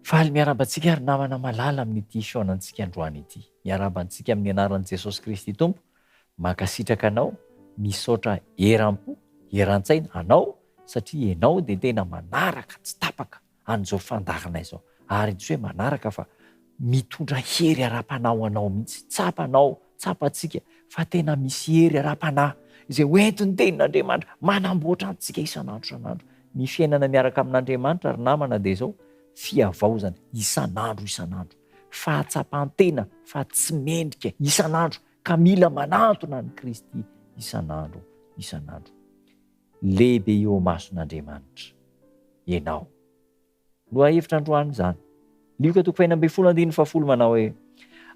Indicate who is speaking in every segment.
Speaker 1: Faly miarahaba antsika ry namana malala amin'ity fihaonantsika androany ity. Miarahaba antsika amin'ny anaran'i Jesosy Kristy Tompo. Mankasitraka anao, misaotra eram-po, eran-tsaina anao satria ianao dia tena manaraka tsy tapaka an'izao fandaharana izao. Ary tsy hoe manaraka fa mitondra hery ara-panahy ho anao mihitsy. Tsapanao, tsapantsika fa tena misy hery ara-panahy izay hoentin'ny Tenin'Andriamanitra manamboatra antsika isan'andro isan'andro. Ny fiainana miaraka amin'Andriamanitra ry namana dia izao, fihavaozana isan'andro isan'andro. Fahatsapan-tena fa tsy mendrika isan'andro ka mila manantona an'i Kristy isan'andro isan'andro. Lehibe eo imason'Andriamanitra ianao. Lohahevitra androany izany. Lioka toko fahenina ambinifolo andininy fahafolo manao hoe,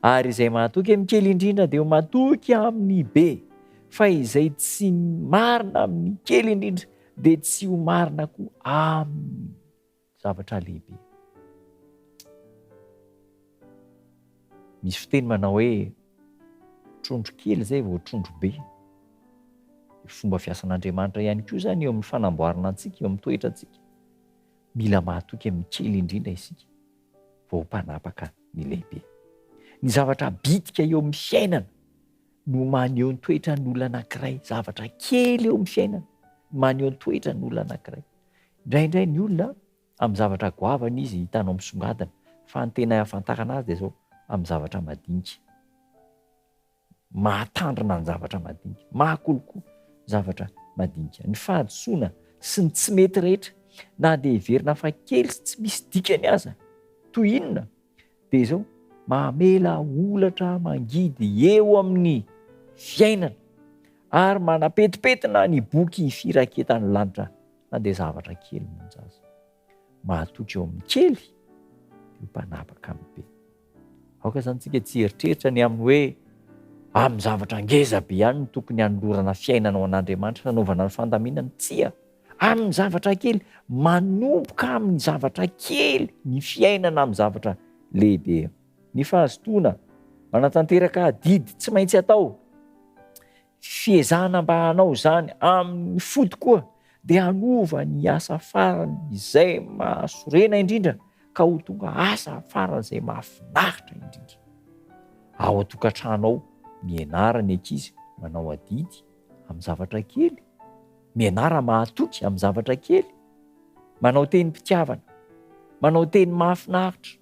Speaker 1: Ary izay mahatoky amin'ny kely indrindra dia ho matoky amin'ny be, fa izay tsy marina amin'ny kely indrindra dia tsy ho marina koa amin'ny zavatra lehibe. Misy fiteny manao hoe trondro kely izay vao trondro be. Fomba fiasan'Andriamanitra ihany koa izany eo amin'ny fanamboarana antsika, eo amin'ny toetrantsika. Mila mahatoky amin'ny kely indrindra isika vao ho mpanapaka ny lehibe. Ny zavatra bitika eo amin'ny fiainana no maneho ny toetran'ny olona anankiray. Zavatra kely eo amin'ny fiainana no maneho ny toetran'ny olona anankiray. Indraindray ny olona amin'ny zavatra goavana izy hitanao misongadina fa ny tena ahafantarana azy dia izao amin'ny zavatra madinika. Mahatandrina ny zavatra madinika, mahakolokolo zavatra madinika. Ny fahadisoana sy ny tsy mety rehetra na dia heverina fa kely sy tsy misy dikany aza toy inona dia izao mamela holatra mangidy eo amin'ny fiainana ary manapetipetina ny boky firaketan'ny lanitra na dia zavatra kely monja aza. Mahatoky eo amin'ny kely dia ho mpanapaka amin'ny be. Aoka izany tsika tsy hieritreritra ny amin'ny hoe amin'ny zavatra ngeza be ihany no tokony hanolorana fiainana ho an'Andriamanitra, hanaovana ny fandaminana. Tsia! Amin'ny zavatra kely, manomboka amin'ny zavatra kely ny fiainana amin'ny zavatra lehibe. Ny fahazotoana manatanteraka adidy tsy maintsy atao. Fiezahana mba hanao izany amin'ny fo tokoa dia hanova ny asa farany izay mahasorena indrindra ka ho tonga asa faran'izay mahafinaritra indrindra. Ao an-tokantrano ao, mianara ny ankizy manao adidy amin'ny zavatra kely, mianara mahatoky amin'ny zavatra kely, manao tenim-pitiavana, manao teny mahafinaritra.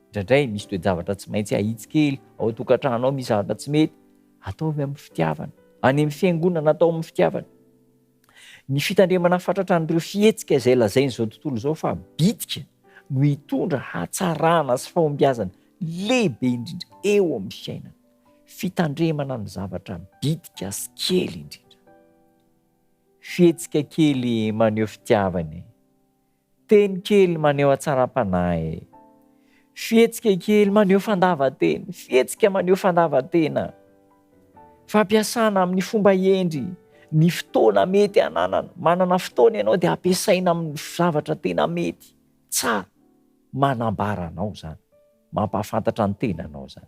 Speaker 1: Indraindray misy toe-javatra tsy maintsy ahitsy kely ao an-tokantrano ao, misy zavatra tsy mety, Ataovy amin'ny fitiavana. Any amin'ny fiangonana atao amin'ny fitiavana. Ny fitandremana fatratra an'ireo fihetsika izay lazain'izao tontolo izao fa bitika no hitondra hatsarana sy fahombiazana lehibe indrindra eo amin'ny fiainana. Fitandremana ny zavatra bitika sy kely indrindra. Fihetsika kely maneho fitiavana e. Teny kely maneho hatsaram-panahy e. Fihetsika kely maneho fandavan-tena, fihetsika maneho fandavan-tena. Fampiasana amin'ny fomba hendry ny fotoana mety ananana. Manana fotoana ianao dia ampiasaina amin'ny zavatra tena mety, tsara. Manambara anao izany, mampahafantatra ny tenanao izany.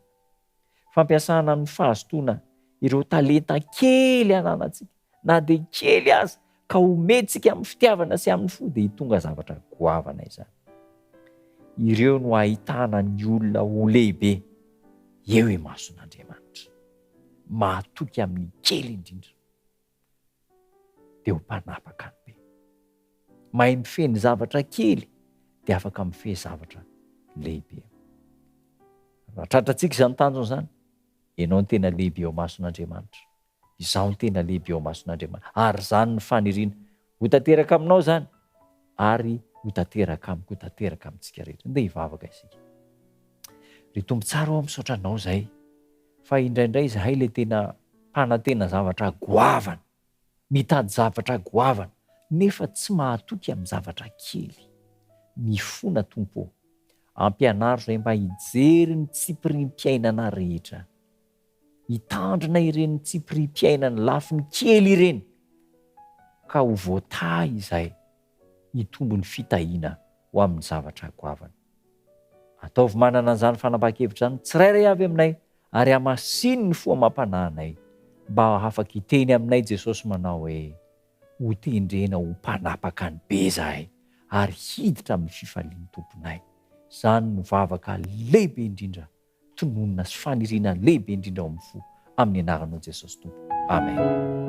Speaker 1: Fampiasana amin'ny fahazotoana ireo talenta kely ananantsika, na dia kely aza, ka omentsika amin'ny fitiavana sy amin'ny fo, dia hitonga zavatra goavana izany. Ireo no ahitana ny olona ho lehibe eo imason'Andriamanitra. Mahatoky amin'ny kely indrindra. dia ho mpanapaka ny be. Mahay mifehy ny zavatra kely dia afaka mifehy zavatra lehibe. Raha tratrantsika izany tanjona izany, ianao no tena lehibe eo imason'Andriamanitra, izaho no tena lehibe eo imason'Andriamanitra, ary izany ny faniriana. Ho tanteraka aminao izany, ary ho tanteraka amiko, ho tanteraka amintsika rehetra. Ndeha hivavaka isika. Ry Tompo tsara ô, misaotra Anao izahay. Fa indraindray izahay ilay tena mpanantena zavatra goavana, mitady zavatra goavana, nefa tsy mahatoky amin'ny zavatra kely. Mifona Tompo ô! Ampianaro izahay mba hijery ny tsipiriam-piainana rehetra, hitandrina ireny tsipiriam-piainana lafiny kely ireny, ka ho voatahy izahay hitombo ny fitahiana ho amin'ny zavatra goavana. Ataovy manana an'izany fanapahan-kevitra izany ny tsirairay avy aminay ary hamasino ny fo amam-panahinay mba ho afaka hiteny aminay Jesosy manao hoe, Ho tendrena ho mpanapaka ny be izahay ary hiditra amin'ny fifalian'ny Tomponay. Izany no vavaka lehibe indrindra tononina sy faniriana lehibe indrindra ao amin'ny fo, amin'ny anaranao Jesosy Tompo. Amen.